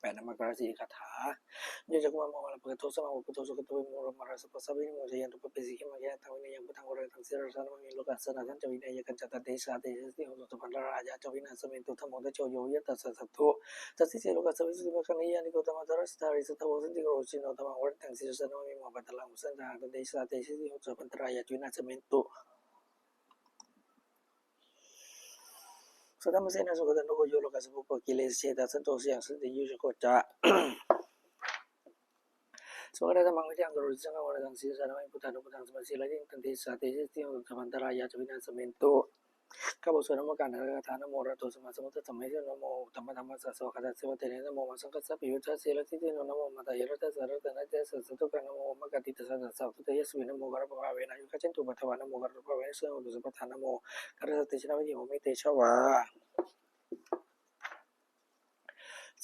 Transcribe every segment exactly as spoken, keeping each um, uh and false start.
แปด นมการสิทธิคาถา Yo cakkhumā mohamalāpakaṭṭho, samāvū buddho sugato vimutto, mārā sopāga vinayo, jayanto pāpesi khemaṃ, yantaṃ vinayaṃ buddhaṃ, oraṃ taṃ sirasā namāmi. Lokassa nāthañca vinayañca ca, tantejasā tejasvī, hotu sabbantarāyā ca vināsamentu. Dhammo dhajo yo viya tassa satthu, dassesi lokassa visuddhimaggaṃ, niyyāniko dhammadharassa dhārī, satthā vavatthanussavino. Dhammaṃ oraṃ sirasā namāmi, mahāpatthaṃ pāpūpanissayaṃ, tantejasā tejasvī, hotu sabbantarāyā ca vināsamentu. Saddhammasenā sugato loke, yo lokassa pāpūpakilesajetā, santo sayaṃ santi yo cakko ca, svākkhāto dhammaṃ vidvā karoti, saṅghaṃ oraṃ sirasā namāmi, buddhānubuddhaṃ samasīladi. Tantejasā tejasvī, hotu sabbantarāyā ca vināsamentu. เก้า บทสวดนมการสิทธิคาถา Namo arahato sammāsambuddhassa mahesino, namo uttamadhammassa svākkhātasseva tenadijā, namo mahāsaṅghassāpi vijjasena siddhino, namo ātappamatiddhassa ratanattayassa sādhukaṃ, namo omakātītassa sabbabhūteyasmin, namo gārabhāvena āyū kicchinthu patthāvā, namo gārabhāvena sukhaṃ hotu sabbadā, namo gārassa tejena vidhimhi homi tejavā.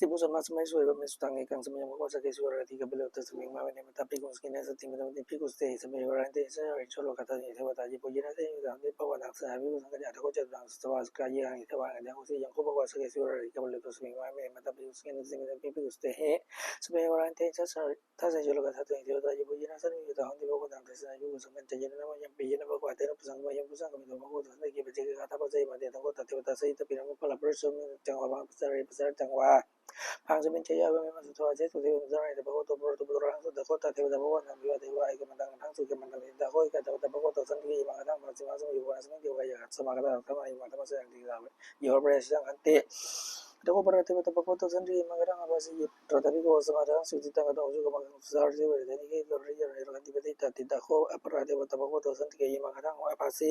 สิบ บทสวดมหาสมัยสูตร Evamme sutaṃ. Ekaṃ samayaṃ bhagavā sakkesu viharati kapilavatthusmiṃ mahāvane mahatā bhikkhusaṅghena saddhiṃ pañcamattehi bhikkhusatehi sabbeheva arahantehi, dasatehi sahassānaṃ lokadhātūhi devatā yebhuyyena sannipatitā honti bhagavantaṃ sammāsambuddho. Atha kho catunnaṃ suddhāvāsakāyikānaṃ devānaṃ idamavoca: Ekaṃ samayaṃ bhagavā sakkesu viharati kapilavatthusmiṃ mahāvane mahatā bhikkhusaṅghena saddhiṃ pañcamattehi bhikkhusatehi sabbeheva arahantehi, dasatehi sahassānaṃ lokadhātūhi devatā yebhuyyena sannipatitā honti bhagavantaṃ sammāsambuddho. Saṅghañca yena nāmaṃ yaṃ piyaññena bhagavā, tena buddhaṃ samayaṃ buddhaṃ gamitā bhagavato santike paccekagāthā bhāseyyamāti. Atha kho tā devatā sahindiṭṭhābhidhānamūlā pārisajjhayaṃ vā, mahāpārikārañca vā, mahāpārikārañca vā, bāhaṃ samitiṃ āyasmanto devakāyamhi saṅghaho. Atha kho tā devatā bhagavantaṃ abhivādetvā ekamantaṃ aṭṭhaṃsu. Ekamantaṃ aṭṭhaṃsu ekamantaṃ. Atha kho ekā devatā bhagavato santike imaṃ gāthaṃ abhāsi: Mahāsamayo pavanasmiṃ, devakāyā samāgatā, bhummā dā devamanussānaṃ, ye catunnaṃ lokaṃ asasaṃ, te catunnaṃ lokaṃ asasaṃ, abhikkāmuṃ bhikkhavo samādahaṃsu. Ye ca devatā bhagavato santike imaṃ gāthaṃ abhāsi: Tatra bhikkhavo samādahaṃsu, cittaṃ attano ujukamakaṃsu, sārathīva nettāni gahetvā, rājaṃ ārohati passaddhimagge. Atha kho aparā devatā bhagavato santike imaṃ gāthaṃ abhāsi: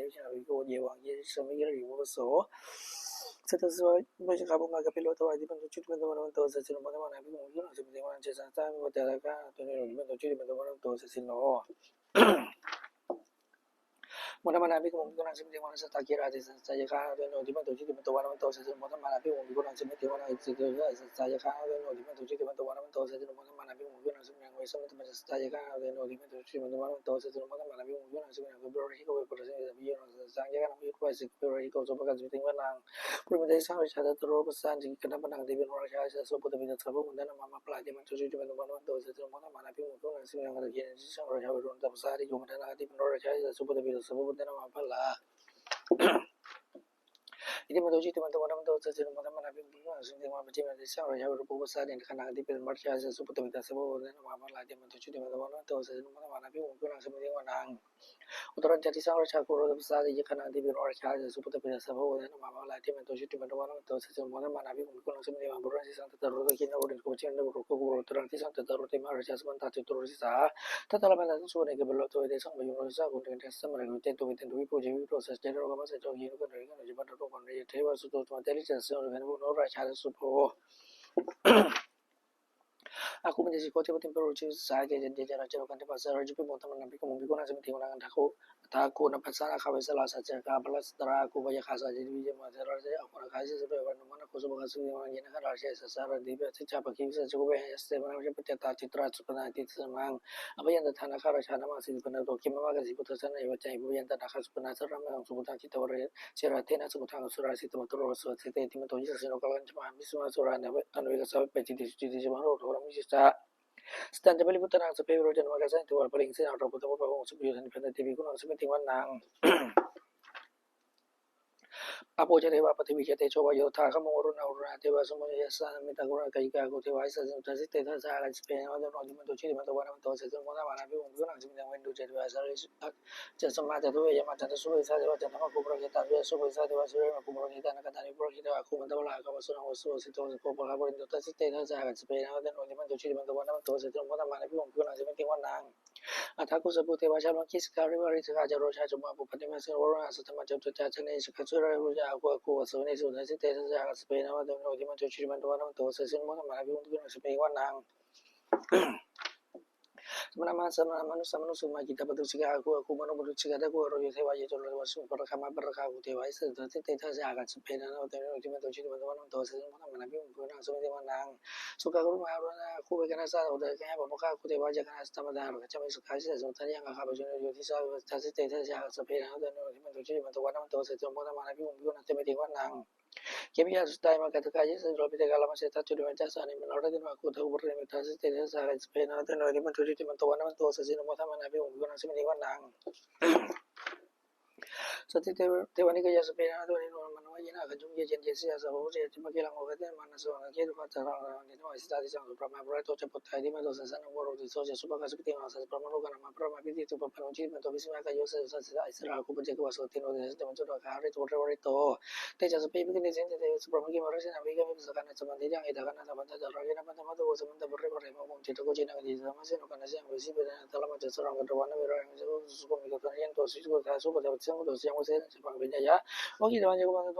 Tejena viya vikkamo ye vaññamānā viya vikkamo sammiñjeyya vippasito. Sattasahassā pārisajjikā bhummā kāpilavatthavā iddhimanto jutimanto vaṇṇavanto yasassino modamānā abhikkāmuṃ bhikkhūnaṃ samitiṃ vanaṃ. Tesaṃ sāvakā nukampāno iddhimanto jutimanto vaṇṇavanto yasassino modamānā abhikkāmuṃ bhikkhūnaṃ samitiṃ vanaṃ. Sātāgirā tisahassā yakkhā nānattavaṇṇino iddhimanto jutimanto vaṇṇavanto yasassino modamānā abhikkāmuṃ bhikkhūnaṃ samitiṃ vanaṃ. Iccete divā sahassā yakkhā nānattavaṇṇino iddhimanto jutimanto vaṇṇavanto yasassino modamānā abhikkāmuṃ bhikkhūnaṃ samitiṃ. Vesamatā pañcasatā yakkhā nānattavaṇṇino iddhimanto jutimanto vaṇṇavanto yasassino modamānā abhikkāmuṃ bhikkhūnaṃ samitiṃ. Kumbhīro dhātū pañcasatā yakkhasahassā yakkhānaṃ abhikkāmuṃ bhikkhūnaṃ samitiṃ vanaṃ. Purimaṃ disaṃ rājā dhataraṭṭho pasāsati, gandhabbānaṃ dibbamāyukānaṃ rājā, sopāga tividhā saha bhūmā, dānaṃ vāmapālāni iddhimanto jutimanto vaṇṇavanto yasassino modamānā abhikkāmuṃ bhikkhūnaṃ samitiṃ vanaṃ. Dakkhiṇañca disaṃ rājā virūḷho tappasāsati, gomaṇḍānaṃ iddhimanto rājā, yasassi sopāga tividhā saha bhūmā, dānaṃ vāmapālāni iddhimanto jutimanto vaṇṇavanto yasassino modamānā abhikkāmuṃ bhikkhūnaṃ samitiṃ vanaṃ. Pacchimañca disaṃ rājā virūpakkho tappasāsati, dakkhiṇañca dibbamāyukānaṃ rājā, yasassi sopāga tividhā saha bhūmā, dānaṃ vāmapālāni iddhimanto jutimanto vaṇṇavanto yasassino modamānā abhikkāmuṃ bhikkhūnaṃ samitiṃ vanaṃ. Uttarañca disaṃ rājā kurotha tappasāsati, yakkhaṇaṃ iddhimanto rājā, yasassi sopāga tividhā saha bhūmā, dānaṃ vāmapālāni iddhimanto jutimiddho vaṇṇavanto yasassino modamānā abhikkāmuṃ bhikkhūnaṃ samitiṃ vanaṃ. Pūravañca disaṃ dhataraṭṭho, dakkhiṇaṃ virūḷhako, pacchimā nānāpurushako, uttaraṃ disaṃ dhataraṭṭho, mahārājā samantā caturo disā. Daddallamānā taṃ supaṇṇe kāpilavatthave, tesaṃ pāturahu ñātibhi sā, koṇḍañño saha mahākāruṇiyo, iddhimanto peto bhikkhū ca viprū ca saha, sāsane roko massa ca oghatiṇṇo, gandhabbānaṃ vo ye ca bhaddekarattā, pāṇino iddhimanto jutimanto vaṇṇavanto yasassino modamānā abhikkāmuṃ bhikkhūnaṃ samitiṃ vanaṃ. Uttarañca disaṃ rājā supaṇṇo rājasubho, āgū pañcasikho ādhipati pājuṇho, sahayāsū ca rājāno, gandhabbā saha rājubhi, modamānā abhikkāmuṃ bhikkhūnaṃ samitiṃ vanaṃ. Athāgū nābhasā nāgā vesālā saha, candaṃva āgū pāyāgā saha ñātibhi, yāmā dhataraṭṭho ca āgū nāgā, disā ca pāyāgā nāgā, mahānāgo ca ubhāsū ca, yāmā nāgā rājasubhā, sahassaṃ nāgā sahassaṃ, sahassabrahmā ca bhaddekarattā, citrā ca supaṇṇā iti dasaṃ nāmaṃ. Abhayantadā nāgarājānamāsi, panādo khemamakāsi buddhasāsanena. Evañca ye keppaṭiyañca nāgā supaṇṇā saraṇamakaṃsu buddhaṃ, jitā vajirahatthena samuddaṃ asurā sitā, bhātaro vāsavassete, iddhimanto yasassino, kaṇhāni ca mahābhismā asurā dānaveghasā, vepacitti sucitti ca pāṇādo atharo āgū ca. Satañca baliputtānaṃ sabbe verocanāmakā, sannayhitvā baliṃ senaṃ rāhubhaddamupāgamuṃ, samayodāni bhaddante bhikkhūnaṃ samitiṃ vanaṃ. Āpo ca devā paṭhavī ca tejo vāyo tadāgamuṃ, varuṇā vāruṇā devā somo ca yasasā, saha nāma yāmā homi aggayakkā, āgū devā yasassino, dasete dasadhā āgā ca sabbe nāma dhātūno, iddhimanto jutimanto vaṇṇavanto yasassino, modamānā abhikkāmuṃ bhikkhūnaṃ samitiṃ vanaṃ. Veṇḍū ca devā sahalī ca soma ca duve yamā, candassūpanisā devā, candamāgū purakkhitā, suriyassūpanisā devā, suriyamāgū purakkhitā, nakkhattāni purakkhitvā, āgū mandavalāhakā, vasūnaṃ vāsavo sito ca, kopāga purindado, dasete dasadhā āgā ca sabbe nāma dhātūno, iddhimanto jutimanto vaṇṇavanto yasassino, modamānā abhikkāmuṃ bhikkhūnaṃ samitiṃ vanaṃ. Athāgū sahabhū devā jalamaggisikhāriva, girisikharataṭe ca bhummā, pubbaññamānā varuṇā saha, saha brahmā ca ca rojā ca, janesakaṃ sūleyyaṃ vāsavo, dasete dasadhā āgā ca sabbe nāma dhātūno, iddhimanto jutimanto vaṇṇavanto yasassino, modamānā abhikkāmuṃ bhikkhūnaṃ samitiṃ vanaṃ. Samānā mahāsamānā mānusā mānusuttamā, khiḍḍāpadūsikā āgū āgū manopadūsikā, athāgū harayo devā ye ca loke pajunno, pāragā mahāpāragā āgū devā yasassino, dasete dasadhā āgā ca sabbe nāma dhātūno, iddhimanto jutimanto vaṇṇavanto yasassino, modamānā abhikkāmuṃ bhikkhūnaṃ samitiṃ vanaṃ. Soṅgāharayo mahāvaraṇā āgū veghanasā, odātagayhā pāmokkhā āgū devā yakkhānaṃ saraṇamakaṃsu, mandavalāhakā ca ca bhaddekarattā, citrā ca supaṇṇā ca mahānāgā, pubbaññamānā varuṇā saha, saha brahmā ca ca rojā ca, janesakaṃ sūleyyaṃ vāsavo, dasete dasadhā āgā ca sabbe nāma dhātūno, iddhimanto jutimanto vaṇṇavanto yasassino, modamānā abhikkāmuṃ bhikkhūnaṃ samitiṃ vanaṃ. Sokā karumhā karunā āgū veghanasā, odātagayhā pāmokkhā āgū devā yakkhānaṃ saraṇamakaṃsu, mandavalāhakā ca ca bhaddekarattā, citrā ca supaṇṇā ca mahānāgā, pubbaññamānā varuṇā saha, saha brahmā ca ca rojā ca, janesakaṃ sūleyyaṃ vāsavo, dasete dasadhā āgā ca sabbe nāma dhātūno, iddhimanto jutimanto vaṇṇavanto yasassino, modamānā abhikkāmuṃ bhikkhūnaṃ samitiṃ vanaṃ. Satiṃ devā nikkāmi ca jutimanto vaṇṇavanto yasassino, modamānā abhikkāmuṃ bhikkhūnaṃ samitiṃ vanaṃ. Khemiyā anussitā yāmā kaṭṭhakā, yasassino lomapiṭṭhakā lamāsayā, thaddamavaraṃ yasassino, nāma ratanā pāṇino āgū āgū, āgū puttā puttarā dhammavicayo, dasete dasadhā āgā ca sabbe nāma dhātūno, iddhimanto jutimanto vaṇṇavanto yasassino, modamānā abhikkāmuṃ bhikkhūnaṃ samitiṃ vanaṃ. Satiṃ devā nikkāmi ca sabbe nāma dhātūno, manohā ye nāgā aññuṃ ye caññe, seyyathā phummā muditā, cundatthimaṅgalaṃ oghatiṇṇamanāsavaṃ, ketugadambakaṃ varuṇaṃ itimatto vāsavassete, aṅgūtaro purāṇabhūto ca, puttā iddhimato saha sannamaṅgalo, tisso ca sopāga samitiṃ vanaṃ. Sahassabrahmalokānaṃ mahābrahmābhitiṭṭhati, pubbaṃ anuddisā ca saha, sahassabrahmalokānaṃ mahābrahmābhitiṭṭhati, aissarā āgū paccekavasavattino, tesañca majjhato nāgā hārito parivārito. Te ca sabbe abhikkante, sinde deve saha brahmā, khemaṃ rakkhase nānāvipakāsabhāvaṃ, tesaṃ gandhabbānaṃ āmantayi, ṭhānaso mārasenā abhikkāmuṃ, bhikkhūnaṃ samitiṃ vanaṃ. Āgū saha mandavalī purohito, saha mahābhinandamāraṃ, mahāvīro mahiddhiko jinesu, saha nāgā mehikānaṃ vippasannaṃ, sopāga samitiṃ vanaṃ. Āyasmanto ṭhānaso āgū devā, yasassino, modamānā abhikkāmuṃ bhikkhūnaṃ samitiṃ vanaṃ. Āgū saha mandavalī purohito, saha mahābhinandamāraṃ, mahāvīro mahiddhiko jinesu, saha nāgā mehikānaṃ vippasannaṃ, sopāga samitiṃ vanaṃ. Āyasmanto ṭhānaso āgū devā, yasassino, modamānā abhikkāmuṃ bhikkhūnaṃ samitiṃ vanaṃ. Āgū saha mandavalī purohito, saha mahābhinandamāraṃ, mahāvīro mahiddhiko jinesu, saha nāgā mehikānaṃ vippasannaṃ, sopāga samitiṃ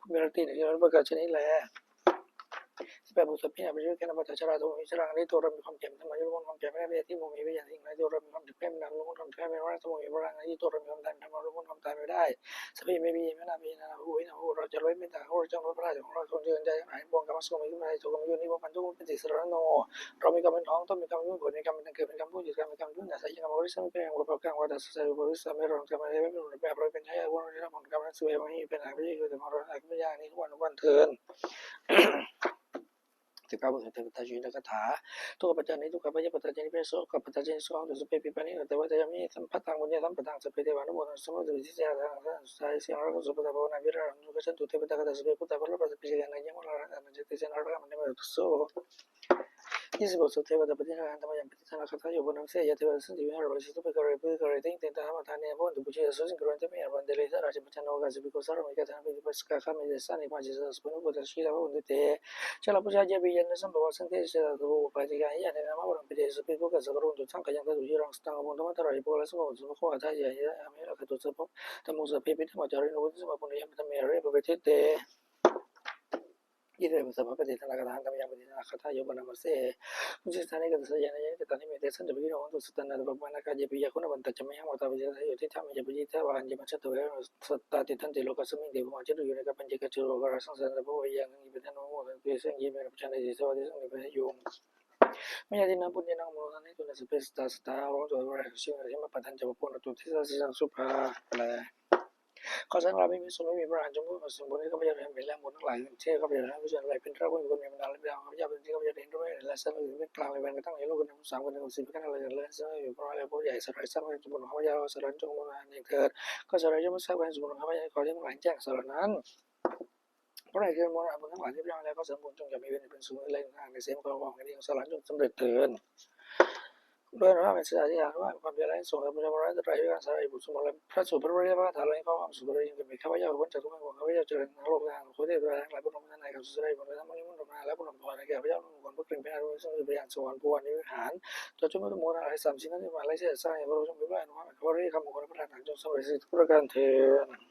ผู้มีรติในที่นั้นประกาศชนิดแล สิบแปด บุตรสัพเพ อัปปะทิ เวทนา ปัจจา ชรา โส มะ ชรา นิโรธ เรามีความแก่ ธรรมายุ ความแก่ ไม่ได้เป็นที่ โม มีพยาน สิ่งไร โรธ เรามีความเจ็บไข้ ไม่นาน รู้ ความแก่ ไม่ว่า โส มีพลัง นิโรธ เรามีความตาย ธรรมายุ ความตาย ไม่ได้ สัพเพ เม ปิ เย เม นะ เม นะ นะ ภู วิ นะ ภู เราจะรู้ไม่ต่าง เราจะรู้พระราชของเรา ทรงเจริญใจทั้งหลาย ปวงกรรมสุข มีขึ้นมา ในสุข มีอยู่ นิพพาน ทุกข์ เป็นสิทธิ์ สรโน เรามีกรรมเป็นท้อง ต้นมีกรรมเป็นผล มีกรรมเป็นแหล่งเกิด เป็นกรรมผู้หยุด กรรมเป็นกรรมผู้หยุด อาศัย กรรมบริสุทธิ์ เป็นกรรมประกอบ กรรมวัฏฏะ สงสัย อุปาทาน ไม่รอด กรรมอะไรไม่รู้ แบบเราเป็นไทย อาวุธ เราได้รับผลกรรม นั้น สวย ไม่มีเป็นหาง ไม่ใช่ คือ แต่มรณะ ไม่ยาก นี้ ทุกวัน ทุกวัน เทอญ สิบเก้า บทสวดเทวตาจุติยคาถา ทุกขปัจจานิ ทุกขา พยาปัจจานิ พยาโศกปัจจานิ โสหัง ตุ สัพเพ ปีปานิ อัตตวา ทายามิ สัมภะทัง ปุญญาสัมปะทัง สัพเพ เทวานุโมทันตุ สัพพะ ตุ วิจิตยา สัง สาย เสียง รัก สุปะตะ ภาวนา วิหารัง สุข ฉันตุ เทวตา คาถา สัพเพ พุทธา พระ ปัจจเป ยา นา ยัง วา ระ หัน ตา นัน จัก เต ชะ นะ รัก มัน เทวะ สุ ยี่สิบ บทสวดเทวตาปฏิหาร ธรรมยังปฏิหาร คาถา โย ภะ นะ เสยยะ เทวา สันติ วิหาระ เว สิ ตุ ปะ กะ เร ปุ ริ กะ เร ติ เต ตะ ธัมมา ทา เน ภะ วันตุ ปู ช ยะ สุ สิง กะ รัน ตะ เม ยะ วัน เต เร สะ รา ช ปัจ จ โน กา สิ ปิ โก สะ ระ เม กา ธ นะ ปิ ติ ปัส กา ฆา เม เต สะ เน ปะ จิ สะ สะ ปุ ณ ะ ปุ ต ะ ชี ลา ภะ วัน เต เต ชะ ลา ปุ ช ยะ ปิ ยะ นะ สัม ภะ วะ สัน เต ชะ ตะ ภะ วะ ปะ จิ กา ยะ เน นะ มะ วะ รัง ปิ เต สุ ปิ ภุ กะ สะ กะ รัน ตุ สัง ขะ ยัง ทะ ตุ ชิ รัง ส ตัง อ ภะ วัน ทะ มะ ทะ รา หิ ปุ กะ ละ สะ วะ สุ ภะ คะ วะ ทะ ยะ ยะ เม ระ กะ ตุ สะ พะ ธัม โม สัพ เพ ปิ ธัมมา จา ริ โน พุ ท ธัส สะ มะ ปุ เณ ยะ มะ ธัม เม หะ เร ปะ เว ทิ เต Iti pi buddhapāṭikattā gāthā handa mayaṃ paṭiṭṭhānagāthā yo vāṇasamāse. Puññassantāne kātusaccāvahā ye cakkam tahiṃ me te santā bhikkhavo hontu sutvā na pāpaggahanā. Kāyā pi yaṃ guṇavantā ca mayhaṃ vattaṃ pajahitāyo, tiṭṭhāmi ca pajitavā āññamaññassa tvaṃ sattā tiṭṭhanti lokasmiṃ. Te bhummā cātumarlakā pañca kātulo lokadhātū saṅsaraṃ sampavā yaṃ, ye caññe pātā aññamaññassa te bhummā cātumarlakā pañca kātulo lokadhātū saṅsaraṃ sampavā yaṃ. Mayā dinnā puññaṃ anumodanāya suṇantu sabbe sattā, sadā hontu sukhitattā. Sukhī dīghāyuko bhavatu, otthu sukhaṃ balaṃ. ข้อสรรพนามไม่มีส่วนไม่มีประหารจงมีแก่สิ่งบุญที่ข้าพเจ้าได้ทำไปแล้ว บุญทั้งหลายที่ข้าพเจ้าได้ทำให้ส่วนใดเป็นพระผู้มีพระคุณมีมานานแล้ว ข้าพเจ้าเป็นที่ข้าพเจ้าได้เห็นด้วยและสรรเสริญเป็นกลางในแผ่นกระทั่งในโลกนี้ ผู้สามคนในกลุ่มสิบประการเหล่านั้น และสรรเสริญอยู่พระและผู้ใหญ่สลายสร้างเป็นสมบูรณ์ ข้าพเจ้าสรรเสริญจงมาในเถิด ก็สรรเสริญจงมาสร้างเป็นสมบูรณ์ ข้าพเจ้าขอที่ทั้งหลายแจ้งสรรเสริญนั้น พระเดชเกินมวลอาบุญทั้งหลายที่พระเจ้าได้แล้ว ก็สมบูรณ์จงอย่ามีเวรเป็นสุขอะไรต่างๆในเสียงของของกันเอง สรรเสริญจงสำเร็จเถิด ด้วยอนุภาพแห่งสัจจะอธิษฐานว่าความเพียรและส่งสรรพชนพระรัตนตรัยด้วยการสาธยายบทสวดมนต์และพระสูตรพระปริยัติพระคาถาและข้อความสุภาพยินดีมีข้าพเจ้าพ้นจากทุกข์ทั้งปวง ข้าพเจ้าเจริญทั้งโลกและสรรพโลก เทพเทวดาทั้งหลายผู้ทรงพระทัยในคำสรรเสริญคุณพระธรรมและนิมนต์พระและผู้นำถวายแด่ข้าพเจ้าทั้งหมด เพื่อกลิ่นเป็นอารุณซึ่งพยานสวรรค์ผู้อนุภาพ ตัวจุดมุตโมนาหลายสามสิ่งนั้นที่มาไล่เสียสร้างให้พระองค์ทรงมีพระอนุภาพแห่งพระบริกรรมมงคลและพระคาถาจงสำเร็จสิ้นทุกประการเทอญ